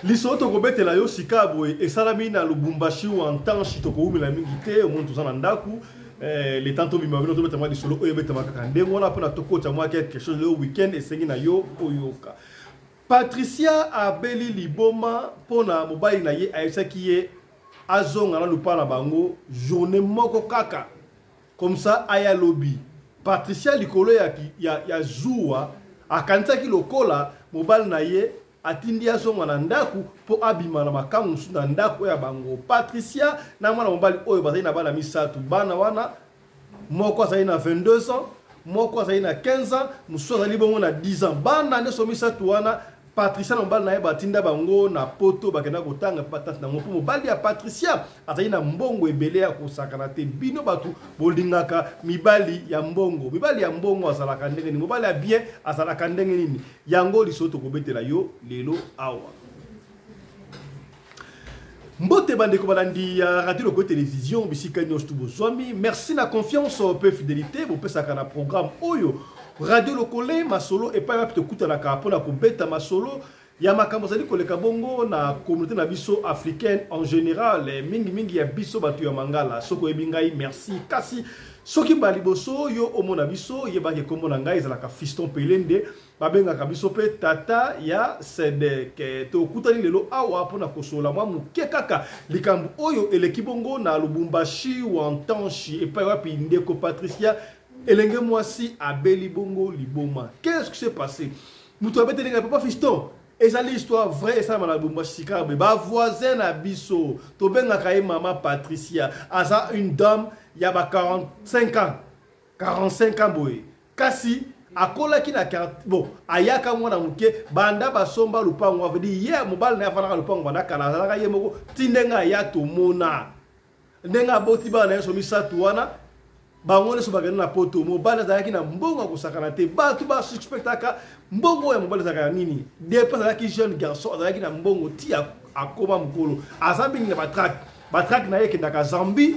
Lisolo tokobetela yo sika boye esalami na Lubumbashi wa ntanshi. Tokowumela mingi te, omoni toza na ndako le temps tobima bino tobeta mwa lisolo oyo ebetama kaka ndenge wana mpona tokota mwa quelque chose. Lelo weekend esengi na yo oyoka. Patricia abeli liboma mpona mobali na ye ayebisaki ye azonga na lupa na bango journée moko kaka, comme ça aya lobi. Patricia likolo ya zuwa akanisaki lokola mobali na ye atindi azonga na ndako mpo abima na makambo mosusu na ndako oyo ya bango. Patricia na mwana mobali oyo bazali na bana misato. Bana wana, moko azali na 22 ans, moko azali na 15 ans, mosusu azali bongo na 10 ans. Bana nyonso misato wana, Patricia na mobali na ye batinda bango na Poto, bakenda kotanga mpe batante nango, mpo mobali ya Patricia azali na mbongo ebele ya kosakana te. Bino bato bolingaka mibali ya mbongo, mibali ya mbongo azalaka ndenge nini? Mobali ya bien azalaka ndenge nini? Yango lisolo tokobetela yo lelo awa. Mbote bandeko balandi ya Radio Lokole Télévision, bisika nyonso tu bozwami. Merci na confiance mpe fidélité bopesaka na programme oyo Radio Lokole Masolo, epai wapi tokutanaka mpona kobeta masolo ya makambo azali koleka bongo na communauté na biso africaine en général, mingimingi ya biso bato ya Mangala. Soki oyebi ngai, merci. Kasi soki mbala liboso yo omona biso, yebaki nkombo na ngai ezalaka Fiston Pelende, babengaka biso mpe tata ya Sedek. Tokutani lelo awa mpona kosolola mwa moke kaka likambo oyo eleki bongo na Lubumbashi Wantanshi, epai wapi ndeko Patricia, elenge mwasi, abeli bongo liboma. Qu'est-ce qui s'est passé? Moto abeteli ngai: "Papa Fiston, ezali histoire vraie, esalama na Lubumbashi." Sika boye, bavoisin na biso, tobengaka ye mama Patricia, aza une dame ya ba 45 ans, 45 ans boye, kasi akolaki na bon, ayaka mwana moke banda basomba lupango. Avedi ye mobali na ye afandaka lupango banda kala, azalaka ye moko ti ndenge aya. Tomona ndenge aboti bana na nyonso misato wana, bango nyonso bakende na Poto. Mobali azalaki na mbongo akosakana te. Bato basuspectaka mbongo oyo ya mobali ezalaka ya nini. Depuis azalaki jeune garçon, azalaki na mbongo ti akoma mokolo. Aza mingi na batruck. Batruck na ye ekendaka Zambie,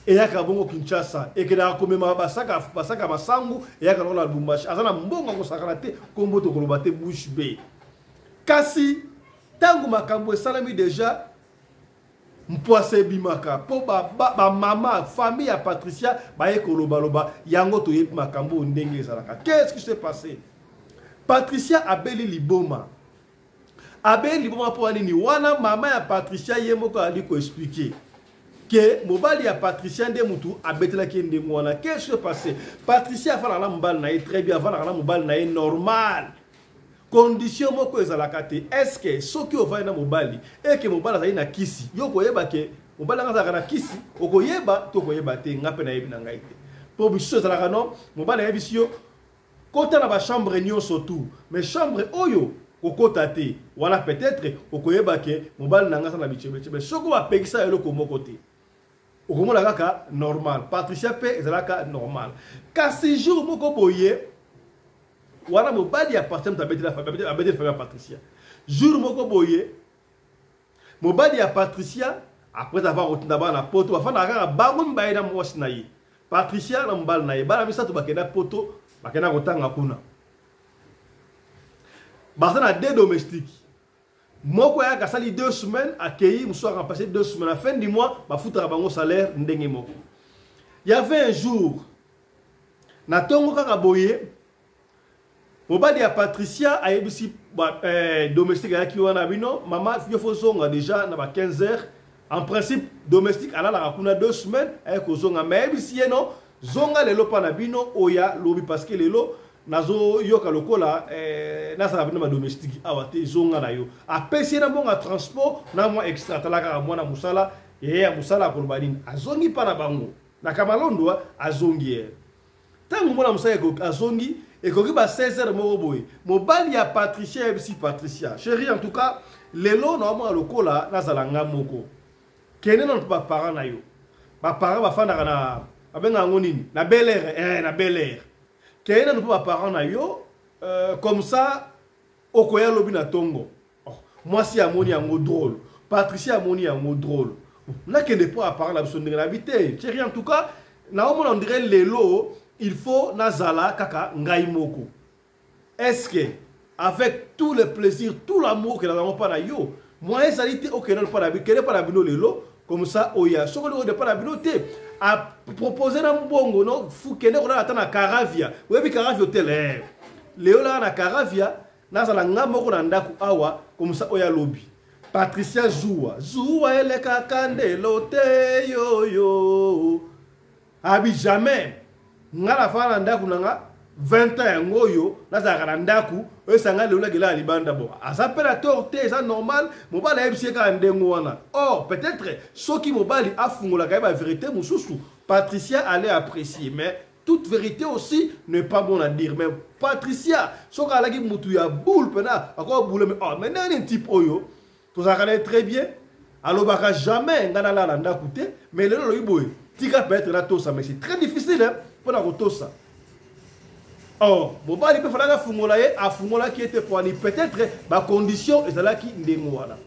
eyaka bongo Kinshasa, ekendaka komema basaka masangu, eyaka longo na Lubumbashi. Aza na mbongo akosakana te, nkombo tokoloba te, bouche bée. Kasi ntango makambo esalami déjà, mpwasa ebimaka mpo bamama ba famille ya Patricia baye kolobaloba yango. Toyebi makambo oyo ndenge ezalaka. Qu'est-ce qui s'est passé? Patricia abeli liboma. Abeli liboma mpo nini? Wana mama ya Patricia ye moko ali koexpliquer ke mobali ya Patricia nde mutu abetelaki ye ndenge wana. Qu'est-ce qui s'est passé? Patricia afandaka na mobali na ye très bien, afandaka na mobali na ye normal, condition moko ezalaka te. Est-ce soki ovandi na mobali eke mobali azali na kisi, yo koyeba ke mobali anga azalaka na kisi? Okoyeba to okoyeba te? Nga mpe nayebi na ngai te, mpo bisusu ezalaka no mobali ayebisi yo kota na bachambre nyonso tu, mais chambre oyo kokota te. Wana peut-être okoyeba ke mobali na nga aza na bichebechebe. Soki bapekisa eloko moko te, okomona kaka normal. Patricia mpe ezalaka normal. Kasi jour moko boye wana, mobali ya Patricia moto abeteli famille ya Patricia. Jour moko boye, mobali ya Patricia, après avoir kotinda bana na Poto, bafandaka kaka bango mibale na mwasi na ye. Patricia na mobali na ye, bana misato bakenda Poto, bakenda kotanga kuna. Baza na deux domestiques. Moko ayaka, asali 2 semaines, akei, mosusu aremplace 2 semaines. Na fin du mois bafutaka bango salaire ndenge moko. Y avait un jour na ntongo kaka boye, mobali ya Patricia ayebisi domestique ayaki wana: "Bino mama, yo faut zonga déjà na ba 15 heures." En principe domestique alalaka kuna 2 semaines, aye kozonga, mais ayebisi ye: "No, zonga lelo mpa na bino, oya lobi, parce que lelo nazoyoka lokola nazala bino badomestique awa te, zonga na yo." Apesi ye na mbongo ya transport na mwa extra. Tala kaka mwana mosala ye ya mosala akoloba nini? Azongi mpa na bango na Kamalondo. Azongi ye, ntango mwana mosala azongi, ekoki ba 16 heures moko boye, mobali ya Patricia ayebisi Patricia: "Chéri, en tout cas lelo naomona lokola nazala nga moko, kende nano mpo baparent na yo." Baparent bafandaka na, babengaka yango nini, na Bel Air, na Bel Air. "Kende nano mpo baparent na yo, comme ça okoya lobi na ntongo." Oh, mwasi amoni yango drôle, Patricia amoni yango drôle: "Nakende mpo baparent na biso ndenge nabi te? Chéri, en tout cas naomona on dirait lelo il faut nazala kaka ngai moko. Est-ce que Avec tout le plaisir, tout l'amour que nazango mpa na yo, moyen ezali te okende mpa na bino, kende mpa na bino lelo, comme ça oya. Soki olingi okende mpa na bino te, apropose na mbongo no fu kende kolala ata na Caravia. Oyebi Caravia hotel eh. Leo lala na Caravia, nazala nga moko na ndako awa, comme ça oya lobi. Patricia zuwa, zuwa elekaka ndelo te yoyo. Abi jamais nga nafanda na ndako na nga 20 ans yango oyo nazalaka na ndako oyo esanga lelo nakela ya libanda. Bon, aza mpe na tort te, eza normal. Mobali ayebisi ye kaka ndenge wana. Or peut-être soki mobali afungolaka ye baverité mosusu, Patricia allait apprécier, mais toute vérité aussi n'est pas bon à dire. Mais Patricia, soki alaki mutu ya boule mpena akoka boule, mais oh, mais ndenge type oyo tozalaka na ye très bien, alobaka jamais ngai nalala ndako te, mais lelo olobi boye, tika peut-être natosa, mais c'est très difficile mpona kotosa. Or mobali mpe falaki afungola ye, afungolaki ye te poani peut-être bacondition ezalaki ndenge wana.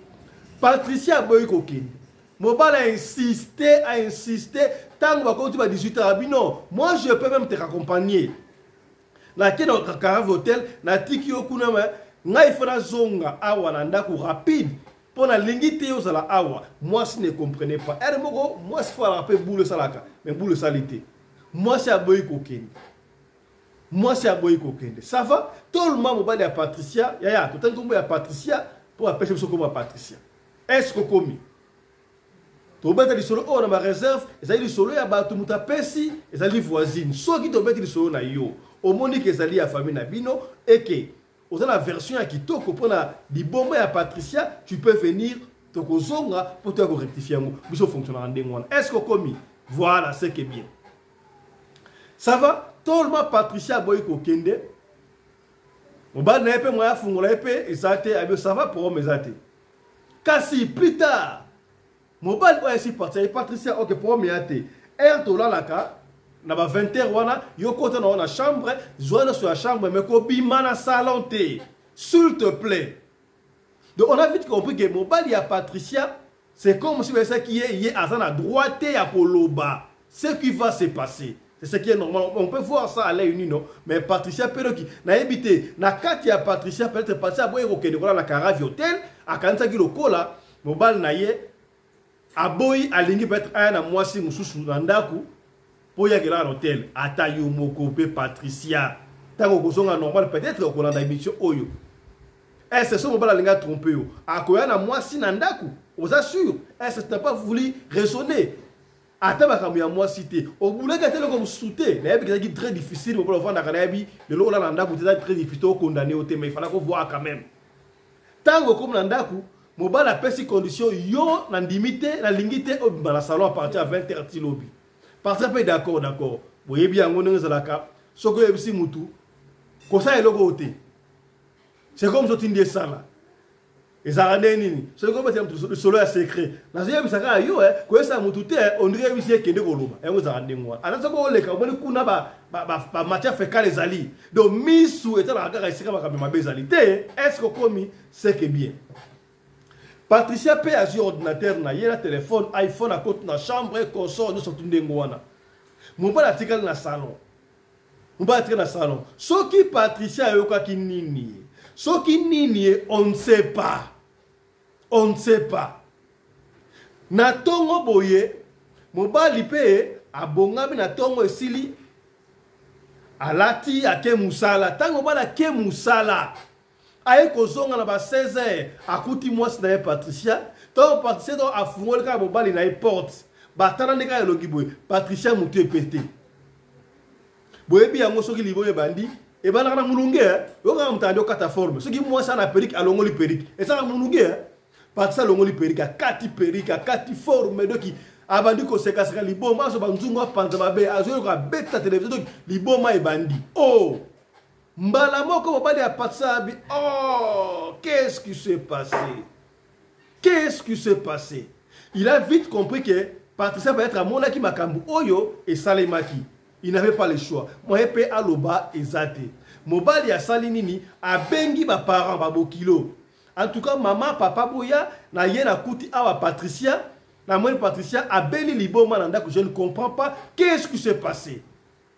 Patricia aboyi kokende, mobali ainsiste, ainsiste. Ntango bakoti ba 18 heures, abi non, moi je peux même te raccompagner, nake na Carav Hotel, natiki yo kuna, me ngai fo nazonga awa na ndako rapide mpo nalingi te ozala awa. Mwasi ne comprenait pas. Ere moko mwasi fo alaka mpe bulu esalaka, mais bulu esali te. Mwasi aboyi kokende, mwasi aboyi kokende. Ça va tolema. Mobali ya Patricia, yaya, totangi nkombo ya Patricia mpo apesa biso nkombo ya Patricia. Est ce okomi? Tobeta lisolo oyo na bareserve, ezali lisolo ya bato, moto apesi ezali voisine. Soki tobeti lisolo na yo, omoni ke ezali ya famille na bino, eke oza na version ya kitoko mpona liboma ya Patricia, tu peux venir, tokozonga mpo toya korectifie yango. Biso fonctionnaka ndenge wana. Est ce que okomi? Voilà, c'est que bien, ça va tolema. Patricia aboyi kokende, mobali na ye mpe moya afungola ye mpe eza te. Abi ça va, problème eza te. Kasi plus tard mobali oyo esi parti ye Patricia, ok, problème ya te, heure tolalaka na ba 20 heures wana, yo kota na yo na chambre, zwa nyonso ya chambre, mais kobima na salon te, s'il te plaît. Donc on a vite compris que mobali ya Patricia, c'est comme si bayesaki ye, ye aza na droit te ya koloba ce qui va se passer. C'est ce qui est normal, on peut voir ça à l'œil nu, non? Mais Patricia mpe noki nayebi te na kati ya Patricia, peut-être Patricia aboyi kokende kolala na Caravi Hotel, akanisaki lokola mobali na ye aboyi, alingi peut-être aya na mwasi mosusu na ndako mpo ye akelaka na hotel. Ata yo moko mpe Patricia, ntango okozonga normal, peut-être okolanda émission oyo, est-ce so mobali alingi atrompe yo, akoya na mwasi na ndako? Oza sûr? Est-ce tu n'as pas voulu raisonner ata makambo ya mwasi te, obulaki ata eloko mosusu te? Nayebi ezalaki très difficile, mobali ofandaka, nayebi lelo olala na ndako te, eza très difficile, okondane yo te, mais il fallait kovoir quand même. Ntango okomi na ndako, mobali apesi condition, yo nandimi te, nalingi te obima na salon à partir ya 20 heures ti lobi. Partir mpe d'accord, d'accord. Boyebi yango ndenge ezalaka, soki oyebisi mutu kosala eloko oyo te, c'est comme sotindi esala, ezalaka ndenge nini? Soki obetela motu lisolo ya secret, nazoyebisa kaka yo, koyebisa motu te, ondire yebisi ekende koloba yango, ezalaka ndenge wana. Ata soki oleka, omoni kuna bamatière fécale ezali, donc misu etalaka kaka esika makambo mabe ezali te. Est ce que okomi? C'est que bien. Patricia mpe azwi ordinateur na ye na telefone iPhone, akoti na chambre, consort nyonso tu ndenge wana. Mobali atikali na salon, mobali atikali na salon. Soki Patricia ayokaki nini ye, soki nini ye, on ne sait pas, on ne sait pas. Na ntongo boye, mobali mpe abongami na ntongo, esili, alati, ake mosala. Ntango mobali ake mosala, aye kozonga na ba 16 heures, akuti mwasi na ye Patricia. Ntango Patricia ntango afungoli kaka mobali na ye porte, batala nde kaka elongi boye, Patricia motu epe te. Boyebi yango, soki liboyo ebandi, ebandaka na molunge, oyokaka moto andi okata forme. Soki mwasi ana perike, alongoli perike, ezalaka molunge. Patricia alongoli perike, akati perike, akati forme, doki abandi kosekaseka, liboma azo banzungu, apanza mabe, azoyoka abeta televizio, doki liboma ebandi. Oh, mbala moko mobali ya Patricia abi: oh, qu'est-ce qui s'est passé? Qu'est-ce qui s'est passé? Il a vite compris que Patricia peut-être amonaki makambo oyo esalemaki. Il n'avait pas le choix, moye mpe aloba eza te. Mobali asali nini? Abengi baparent, babokilo. En tout cas, mama, papa, boya na ye, nakuti awa Patricia, namoni Patricia abeli liboma na ndako, je ne comprends pas, qu'est-ce qui s'est passé?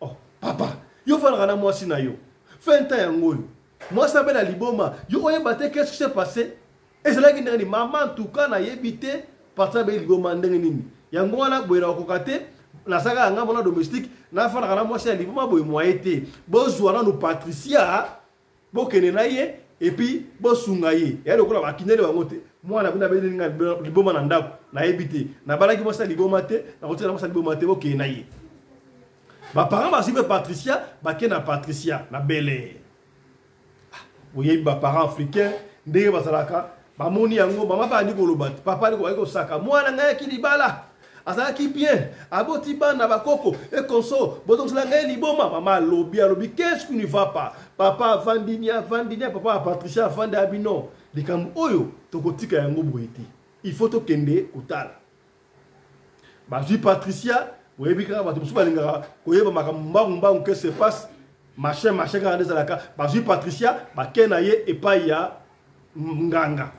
Oh papa, yo ofandaka na mwasi na yo 20 ans yango oyo. Mwasi abela liboma, yo oyeba te qu'est-ce qui s'est passé? Ezalaki ndenge nini? Mama, en tout cas nayebi te Patricia abeli liboma ndenge nini. Yango wana boye nakokoka te, nazalaka ya ngambo na domestique, nafandaka na mwasi ya liboma boye moye te. Bozwa nanu Patricia, bokende na ye et puis bosunga ye. Ya lokola bakindeli bango te. Mwana bino abeli nga liboma na ndako, nayebi te. Nabalaki mwasi ya liboma te, nakotika mwasi ya liboma te, bokende na ye. Ba parents bazwi mpe Patricia, bake na Patricia na Bel Air. Boyebi ba parents africains ndenge bazalaka, bamoni yango mama mpe andi koloba, papa andi kobaki kosaka mwana ngai yaki libala azalaki bien, aboti bana bakoko ekonso, bozongisela ngai liboma. Mama alobi, alobi qu'est-ce qui ne va pas? Papa avandi ni avandi ni papa ya Patricia avandi abino, likambo oyo tokotika yango boye te, il faut tokende kotala. Bazwi Patricia, oyebi kaka bato mosusu balingaka koyeba makambo mbangu mbangu, que se passe machin machin kaka nde ezalaka. Bazwi Patricia, bake na ye epai ya nganga.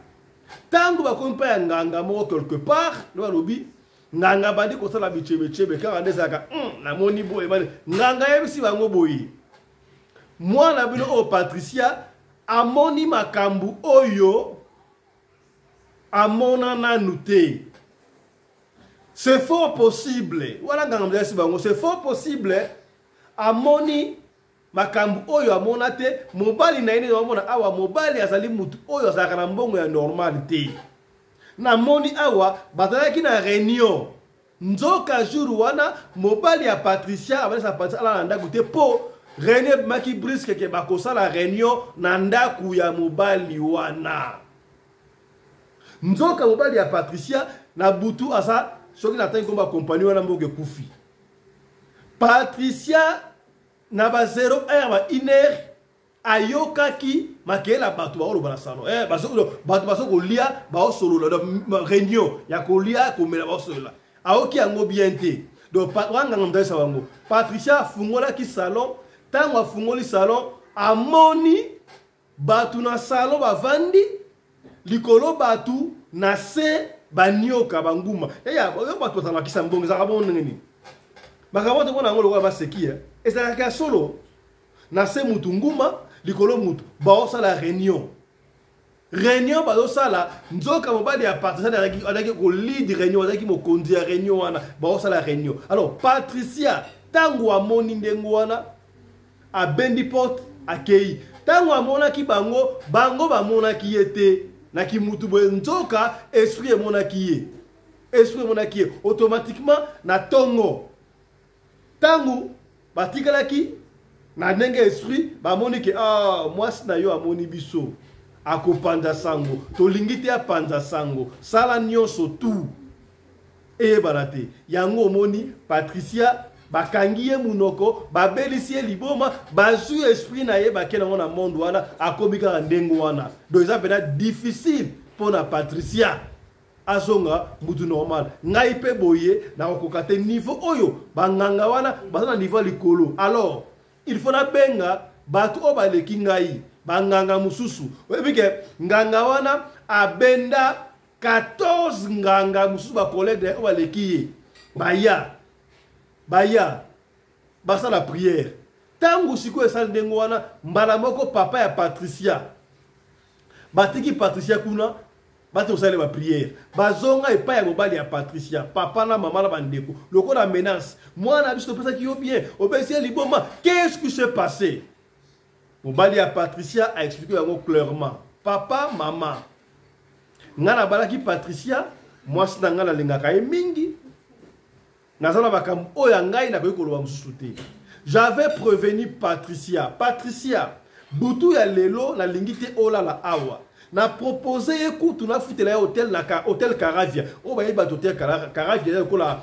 Ntango bakomi mpa ya nganga moko quelque part, nde balobi nganga bandi kosala bichebechebe kaka nde ezalaka, namoni boye bani. Nganga ayebisi bango boye, mwana bino oyo Patricia amoni makambo oyo amona nanu te. C'est fort possible, wana nganga mozalisi bango, c'est fort possible amoni makambo oyo amona te. Mobali na ye nde amona awa, mobali azali mutu oyo azalaka na mbongo ya normal te. Namoni awa bazalaki na réunion, nzoka jour wana mobali ya Patricia abalisa Patricia alala na ndako te, po réunion ebimaki brusque ke bakosala réunion na ndako ya mobali wana. Nzoka mobali ya Patricia na butu aza soki natangi komba kompani wana mboka ekufi. Patricia na ba 0 heure ba 1 heure ayokaki makelele ya bato baoloba na salon, bato bazo kolia baosolola, réunion ya kolia komela baosolola, aoki yango bien te. Donc wanganga moto ayesa bango, Patricia afungolaki salon. Ntango afungoli salon, amoni bato na salon bavandi likolo, bato na se banioka banguma. Eya oyo bato bazalakisa mbongo ezalaka bongo ndenge nini? Makambo tomona yango lokola baseki, ezalaka ya solo. Na se mutu nguma, likolo mutu, baosala réunion. Réunion bazosala, nzoka mobali ya Patricia azalaki kolead réunion, azalaki mokonzi ya réunion wana baosala réunion. Alors Patricia ntango amoni ndenge wana, abendi porte akei. Ntango amonaki bango, bango bamonaki ye te na kimutu boye, nzoka esprit emonaki ye, esprit emonaki ye automatiquement. Na tongo ntango batikalaki na ndenge esprit bamoni ke ah, mwasi na yo amoni biso, akopanza sango, tolingi te apanza sango, sala nyonso tu eyebana te. Yango omoni Patricia bakangi ye munoko, babelisi ye liboma, bazwi esprit na ye bake nango na monde wana, akomi kaka ndenge wana. Donc eza mpenza difficile mpona Patricia azonga mutu normal. Ngai mpe boye nakokoka te niveau oyo banganga wana baza na niveau ya likolo. Alors il faut nabenga bato oyo baleki ngai, banganga mosusu. Oyebi ke nganga wana abenda 14 nganga mosusu, bacollègue na ye oyo baleki ye, baya baya basala prière. Ntango sikoyo esali ndenge wana, mbala moko papa ya Patricia batiki Patricia kuna, bati kosala ba prière, bazonga epai ya mobali ya Patricia. Papa na mama na bandeko lokola menace, mwana biso topesaki yo bien, opesi ye liboma, qu'est-ce qui s'est passé? Mobali ya Patricia a expliqué yango clairement. Papa, mama, ngai nabalaki Patricia, mwasi na ngai nalingaka ye mingi, naza na makambo oyo ya ngai nakoki koloba mosusu te. J'avais prévenu Patricia, Patricia, butu ya lelo nalingi te olala awa. Na propose ye kutu nafutela ye hotel na hotel Caravia, oyo bayebi bato hotel Caravia eza lokola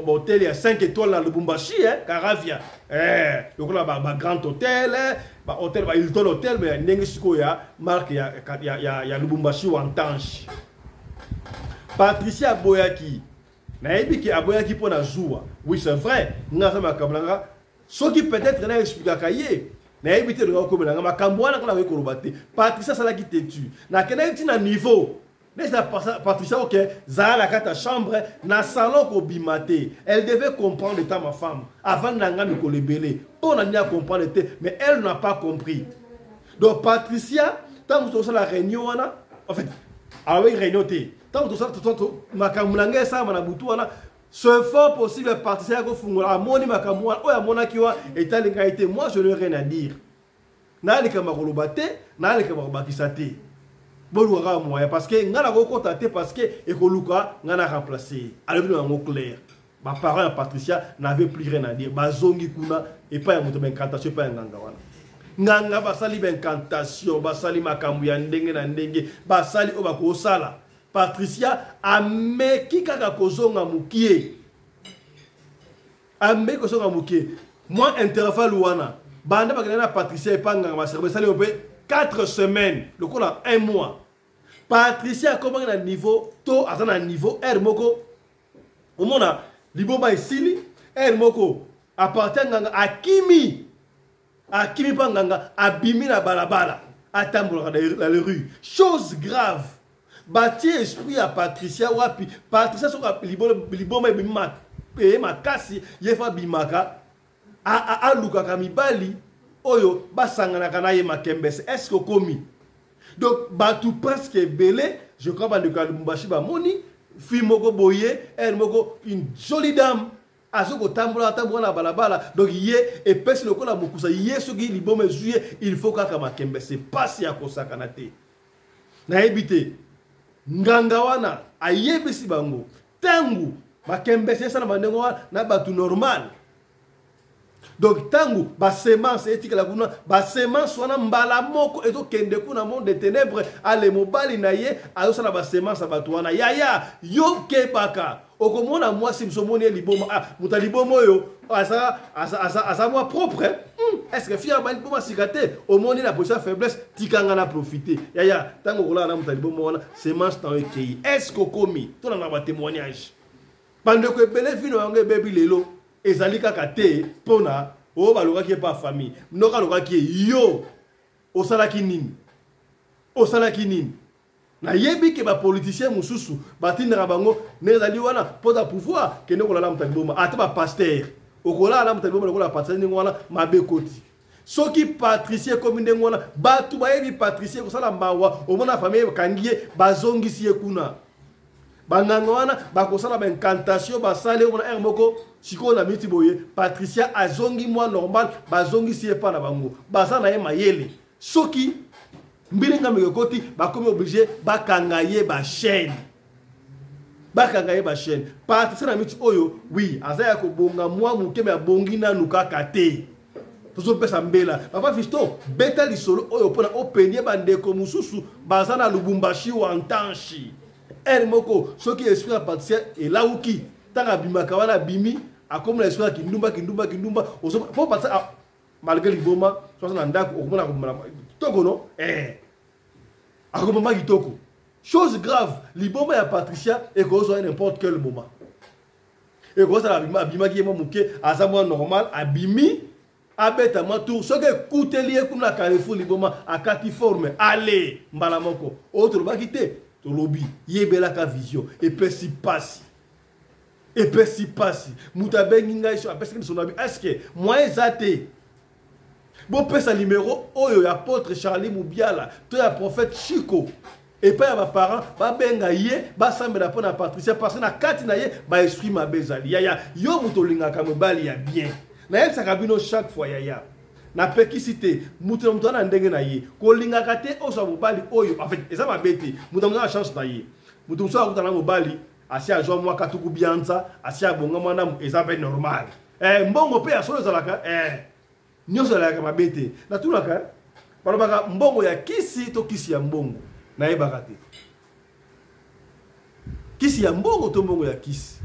hotel ya 5 étoiles na Lubumbashi, Caravia, lokola ba grand hôtel, ba hôtel ba Hilton hotel, mais ndenge sikoyo ya marque ya Lubumbashi Wantange. Patricia aboyaki, nayebi ke aboyaki mpo na zuwa. Oui, c'est vrai, nga aza makambo na nga, soki peut-être na expliquaka ye, nayebi te elinga kokomela nga makambo wana, nga nakoki koloba te. Patricia asalaki tetu, nakendaki ntina niveau neti na Patricia, ok, zala na kati ya chambre, na salon kobima te. Elle devait comprendre, étant ma femme, avant na nga mikolo ebele, mpo na nini acomprendre te? Mais elle n'a pas compris. Donc Patricia, ntango tozosala réunion wana, en fait alobaki réunion te, ntango tosala makambo na ngai esalama na butu wana, ce fort possible Patricia ya kofungola amoni makambo wana oyo amonaki wana etali ngai te. Moi, je n'ai rien à dire, naya likambo ya koloba te, naya likambo ya kobakisa te. Boluka kaka moyen, parce que ngai nakokota te, parce que ekoluka ngai na remplace ye. Alobi na yango clair. Baparent ya Patricia n'avait plus rien à dire. Bazongi kuna epai ya moto baincantation, epai ya nganga wana. Nganga basali baincantation, basali makambo ya ndenge na ndenge, basali oyo bakosala. Patricia ameki kaka kozonga mokie, ameki kozonga mokie mwa intervalle wana. Banda bakenda na Patricia epa nganga, baserbe esali mpe 4 semaines, lokola 1 mois. Patricia akomaki na niveau to aza na niveau r moko, omona liboma esili r moko. Apartir nganga akimi, akimi mpa nganga, abimi na balabala, atambolaka na les rues. Chose grave, batie esprit ya Patricia wapi? Patricia, soki liboma ebimi eye makasi, ye fa abimaka, alukaka mibali oyo basanganaka na ye makembese. Est ce que okomi? Donc bato presque ebele, je crois bandeko ya Lubumbashi bamoni fille moko boye, elle moko, une jolie dame, azo kotambola, atambola na balabala. Donc ye epesi lokola mokusa ye, soki liboma ezwi ye, il faut kaka makembese. Pasi ya kosakana te. Nayebi te, nganga wana ayebisi bango ntango makembese esalama ndenge wana na bato normal. Donc ntango basemence etikala kuna, basemence wana mbala moko ezokende kuna monde de ténèbre. Ale mobali na ye azosala basemence ya bato wana. Yaya, yo kebaka, okomona mwasi mosu, omoni ye liboma. Ah, moto ya liboma oyo aza, aza, aza, aza mwa propre. Est ce que fille abandi liboma sika te? Omoni na position ya faiblesse, tikanga na profite. Yaya, ntango okolala na moto ya liboma wana, semence na yo ekei. Est ce que okomi? Tolanda batémoignage, bandeko ebele vino yango ebebi lelo. Ezali kaka te mpona oyo balokaki ye pa famille, noka alokaki ye. Yo osalaki nini? Osalaki nini? Nayebi ke bapoliticien mosusu batindaka bango ndenge ezali wana mpo na pouvoir. Kende kolala moto ya liboma, ata bapaster, okolala na moto ya liboma lokola patricie ndenge wana, mabe ekoti. Soki Patricie ekomi ndenge wana, bato bayebi Patricie kosala mawa. Omona famille ekangi ye, bazongisi ye kuna. Banganga wana bakosala baincantation, basali. Omona heure moko sikoyo na miti boye, Patricia azongi mwa normal, bazongisi ye epa na bango, baza na ye mayele. Soki mbilinga meko ekoti, bakomi oblige bakanga ye bachaîne, bakanga ye bachaîne. Patricia na miti oyo, wi, aza ya kobonga mwa moke, me abongi nanu kaka te. Tozopesa mbela, papa Fiston, beta lisolo oyo mpona openie bandeko mosusu baza na Lubumbashi wa ntanshi ere moko. Soki esprit ya Patricia elawuki, ntango abimaka wana, abimi, akomi na esprit ya kindumba, kindumba, kindumba. Po Patricia, malgré liboma, so aza na ndako, okomona akomona kitoko no, akomama kitoko. Chose grave, liboma ya Patricia ekozwa n'importe quel moment. Ekozala abimaki ye mwa moke, aza mwa normal, abimi, abeta mwa tour. Soki ekuteli ye kuna na carrefour liboma, akati forme ale mbala moko. Oyo tolobaki te, tolobi yebelaka vision. Epesi pasi, epesi pasi. Moto abengi ngai so, apesaki biso na bi, est-ce moyen eza te bopesa numero oyo ya apôtre Charlie Mubiala to ya prophète Chico epai ya baparent, babenga ye, basambela mpo na Patricia, parce que na kati na ye baesprit mabe ezali. Yaya, yo moto olingaka mobali ya bien, nayebisaka bino chaque fois, yaya, napekisi te moto na moto aza na ndenge na ye. Kolingaka te ozwa mobali oyo, en fait eza mabe te, moto na moto aza na chance na ye. Moto mosusu akutana na mobali asi azwa mwa katuku bianza, asi abonga mwa ndambo, eza mpe normal. Mbongo mpe ya solo ezalaka, nyonso ezalaka mabe te. Natunaka, balobaka mbongo ya kisi to kisi ya mbongo? Nayebaka te, kisi ya mbongo to mbongo ya kisi.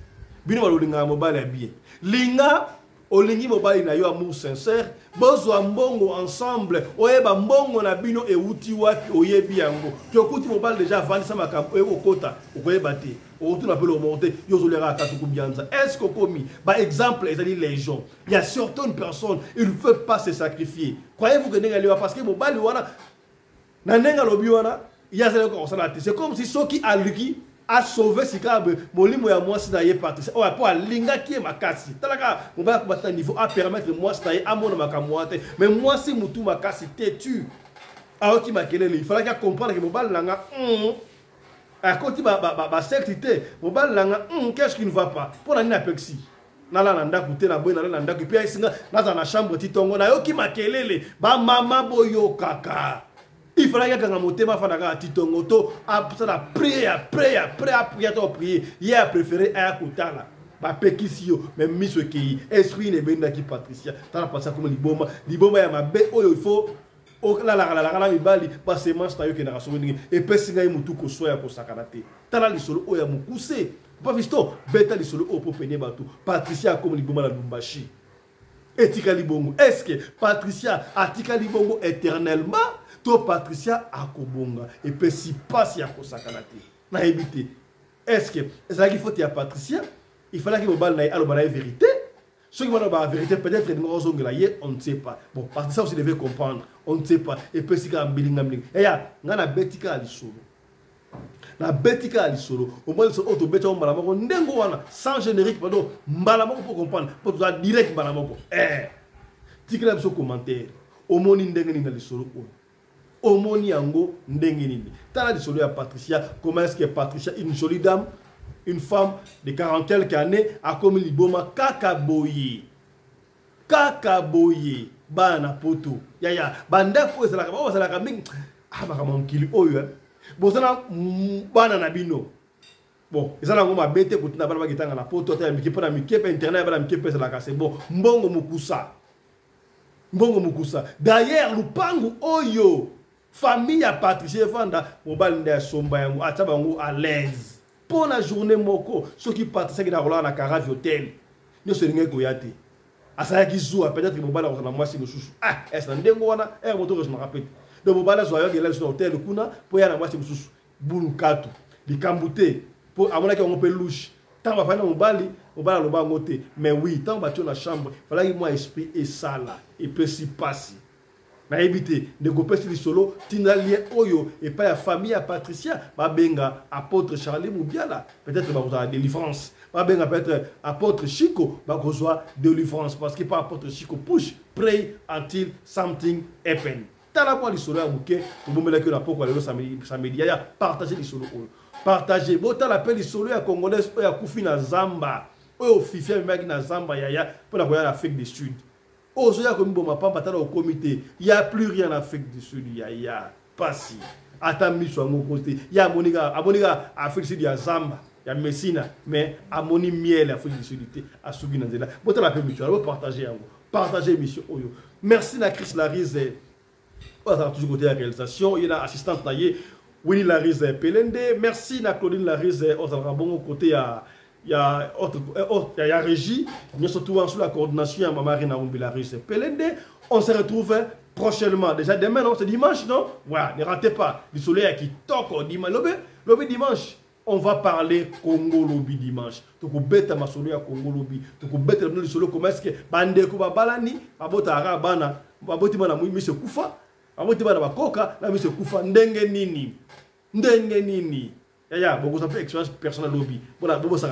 Bino balolingaka mobali ya bien, linga olingi mobali na yo amour sincère, bozwa mbongo ensemble, oyeba mbongo na bino ewuti wapi, oyebi yango. Tokuti mobali deja avandisa makambo oyo kokota, okoyeba te, okotuna mpe lomo te. Yo ozoliaka katuku bianza. Est ce que okomi? Baexemple ezali légion. Il y a certaines personnes, il ne veut pas se sacrifier. Croyez-vous que ndenge aliwa, parce que mobali wana na ndenge alobi wana, ye azali kosala te. C'est comme si soki aluki asauve sika molimo ya mwasi na ye Patricia oyo, mpo alingaki ye makasi. Talaka mobali akobata niveau apermettre mwasi na ye amona makambo wana te, mais mwasi mutu makasi, têtu. Ayoki makelele, il fallait comprendre que mobali na nga akoti basecte te. Mobali na nga, qu'est-ce qui ne va pas? Mpo na nini apekisi nala na ndako te? Naboyi nala na ndako epe ayesinga nazala na chambre ti ntongo. Nayoki makelele. Bamama, boyokaka. Il fallait akanga motema, afanda kaka ti ntongo to asala prière, prière, prière, prière to prier. Ye apréféré aya kotala. Bapekisi yo, mais miso ekei, esprit ebendaki Patricia. Tala, Patricia akoma liboma, liboma ya mabe oyo. Il faut olalaka na mibali, basemence na yo ekendaka soki ndenge epesi ngai motu koswa ya kosakana te. Tala lisolo oyo ya mokuse. Papa Fiston, beta lisolo oyo mpo pene bato. Patricia akoma liboma na Lubumbashi, etikali bongo. Est ce que Patricia atikali bongo éternellement to Patricia akobonga? Epesi mpasi ya kosakana te. Nayebi te, est ce que ezalaki faute ya Patricia? Il fallaki mobali na ye aloba na ye vérité. Soki bana ba vérité, peut-être elinga ozongela ye, on ne sait pas. Bon, parce que ça aussi devait comprendre, on ne sait pas. Epesi kaka mbilinga mbilinga. Eya ngai nabeti kaka lisolo, nabeti kaka lisolo. Omoi lisolo oyo tobeti yango mbala moko ndenge wana, sans générique, pardon, mbala moko, mpo comprendre, mpo toza direct mbala moko. Tikela biso commentaire, omoni ndenge nini na lisolo oyo? Omoni yango ndenge nini? Tala lisolo ya Patricia. Comment est-ce que Patricia, une jolie dame, une femme de 40 quelques années, akomi liboma kaka boye, kaka boye? Bana na poto, yaya, bandako oyo ezalaka, bao bazalaka mingi. Ah, makambo mokili oyo. Boza na bana na bino. Bon, eza nango mabe te kotina bana bakitanga na poto, ata ya mike, mpo na mike mpe internet ya bana mike mpe ezalaka. C'est bon, mbongo mokusa, mbongo mokusa. D'ailleurs, lupangu oyo famille ya Patricie evanda, mobali nde asomba yango, atia bango à l'aise mpo na journée moko. Soki Patricie akenda kolala na Caravi Hotel, nyonso elingaki koya te. Asalaki zuwa, peut-être mobali akozala mwasi mosusu. Ah, ese na ndenge wana ere moto raisonnaka pe te. Donc mobali azwa yo, akenda biso na hotel kuna mpo ya na mwasi mosusu, bulukatu likambo te, mpo amonaki yango mpe louche. Ntango bafandi na mobali, mobali aloba yango te. Mais oui, ntango batio na chambre, falaki mwa esprit esala. Epesi mpasi. Nayebi te, ndeko opesi lisolo, tinda lien oyo epai ya famille ya Patricia. Babenga apôtre Charlie Mubiala, peut-être bakozala délivrance. Babenga peut-être apôtre Chico, bakozwa délivrance, parce que pas apôtre Chico push, pray until something happen. Tala mwa lisolo ya moke tobombelaki yo na poko ya lelo samedi. Yaya, partage lisolo oyo, partage. Botala mpe lisolo ya Congolaise oyo akufi na zamba, oyo Fifi amemaki na zamba, yaya, mpona koya na Afrique du Sud. Oyo ozoya komiboma pamba, tala, okomi te. Ya plus rien na Afrique du Sud, yaya, pasi. Ata miso yango ko te. Ye amoni kaka, amoni kaka Afrique du Sud ya zamba ya Mesina, mais amoni miel Afrique du Sud te, asuki na nzela. Botala mpe mission, bopartage yango, partage émission oyo. Merci na Chris Larise oyo azalaka toujours côté ya réalisation, ye na assistante na ye Winnie Larise Pelende. Merci na Claudine Larise oyo azalaka bongo côté ya autre, autre, ya régie nyonso tout sous la coordination ya Mama Rina Umbi Larise Pelende. On se retrouve prochainement, déjà demain, non? C'est dimanche, non? Ouais, ne ratez pas lisolo ya kitoko dimanche, lobi, lobi dimanche. On va parler Congo lobi dimanche. Tokobeta masolo ya Congo lobi, tokobetela bino lisolo comment est-ce que bandeko babalani, babotaka bana, baboti bana, miso ekufa, baboti bana bakoka na miso ekufa. Ndenge nini, ndenge nini? Yaya, bokozwa mpe expérience personnelle lobi.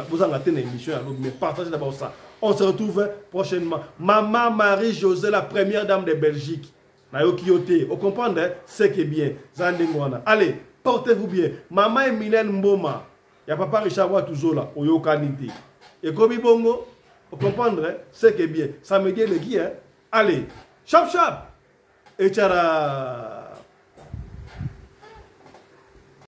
Bozanga te na émission ya lobi, mais partagez d'abord ça. On se retrouve prochainement. Maman Marie-Josée, la première dame de Belgique, nayoki yo te, ocomprendre, c'est que bien za ndenge wana. Allez, portez-vous bien. Mama Emilienne Mboma ya papa Richard Watuzola, oyokani te, ekomi bongo, ocomprendre, c'est que bien. Samedi eleki, hein? Allez, chap chap, echara.